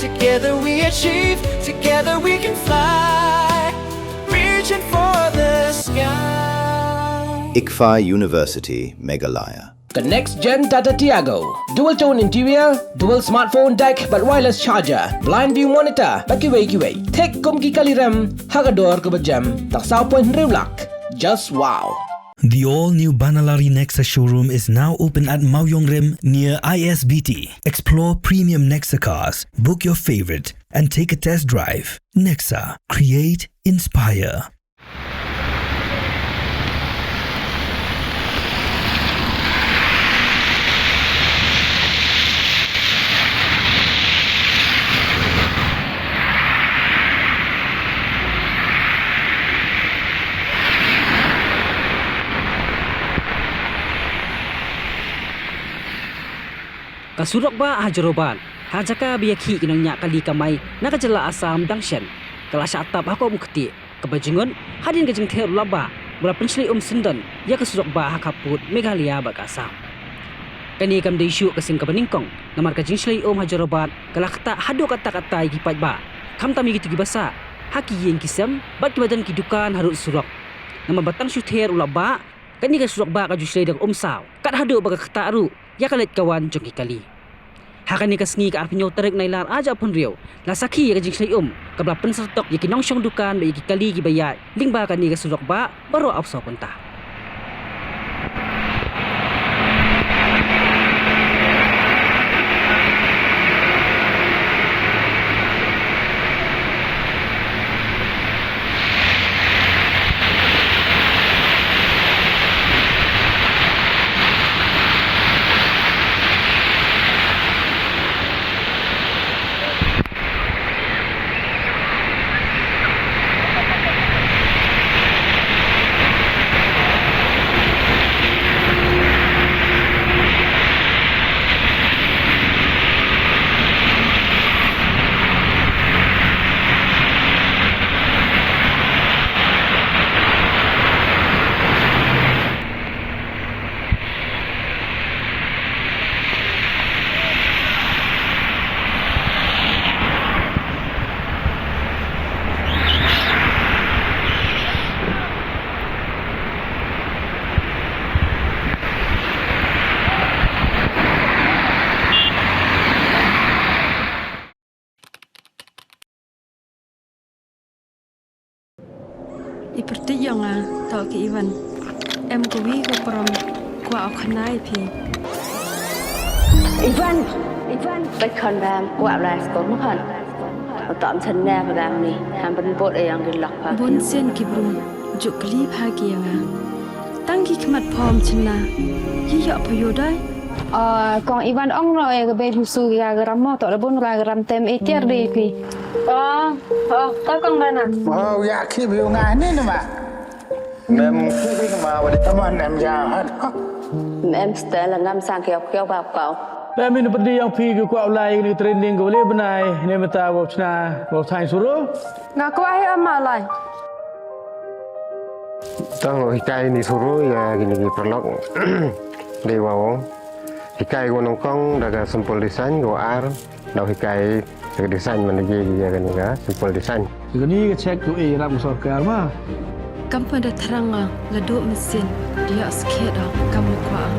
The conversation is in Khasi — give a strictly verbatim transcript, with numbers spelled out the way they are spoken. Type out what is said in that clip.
Together we achieve, together we can fly, reaching for the sky. ICFAI University, Meghalaya. Ka next gen Tata Tiago. Dual tone interior, dual smartphone deck bad wireless charger, blind view monitor bad kiwei kiwei. Thik kum ki kali rem ha ka dor kaba jem. Tang saw point hynriew lak. Just wow. The all-new Banalari Nexa showroom is now open at Mawiong Rim near I S B T. Explore premium Nexa cars, book your favorite, and take a test drive. Nexa, create, inspire. Ka surok bah ha Jorabat, ha jaka ba ïakhih ki nongñiah kali kamai na ka jylla Assam dang shen, ka la shah tap ha ka um ktieh. Kaba jngut, hadien ka jingther u lap bah, ba la pynshlei um syndon ïa ka surok bah ha khappud Meghalaya bad ka Assam. Kane kam dei shuh ka sien kaba nyngkong, namar ka jingshlei um ha Jorabat ka la ktah haduh katta katta ïa ki paidbah, khamtam ïa kito kiba sah ha ki ïing ki sem bad kiba don ki dukan harud surok. Namar ba tang shu ther u lap bah, kane ka surok bah ka ju shlei da ka um saw, kat haduh ba ka ktah ruh ïa ka leit ka wan jong ki kali. Ha kane ka sngi ka arphew tarik Nailar arhajar arphew hynriew, la sakhi ïa ka jingshlei um kaba la pynsyrtok ïa ki nongshong dukan bad ïa ki kali kiba ïaid lyngba kane ka surok bah baroh arphew saw kynta. I pyrthei ïa nga, to ki Ivan. Em kawi ka prom, kwah u khana ïa phi. Ivan! Ivan! Peit khon bam, kwah u lai skul mo khon. U tom chen ne pha bam ni, ham pynbot ïa yang ki lok pha. Bun sien ki briew, ju kylli pha ki ïa nga. Tang ki khmat phom chin la, ïa ïoh pha ïoh dai. Ah, kong Ivan ong no e ka bei husu ïa ka ram mo, to da bun ra ka ram tem e tiar dei phi. Oh, oh, ka kong Bana. Oh, ïa ki bi nga ni ni ma. Mem ki bi ma wa di. Tama nem ja hat. Mem stel ngam sang kiau kiau ba kau. Mem in pedi yang phi ki kwah u lai ni training ko le bnai ne meta wa chna wa thai suru. Nga kwah hi ama lai. Tang hikai ni suru ïa kini ki paralok. Dei wa ong. Hikai ko nyngkong da ka simple design, ko ar da hikai da ka design man da ki ïa kani ka simple design. Kani ka check ko e ram sorkar ma. Kam pat da thrang nga la duh machine, ïa skhet da kam kwah.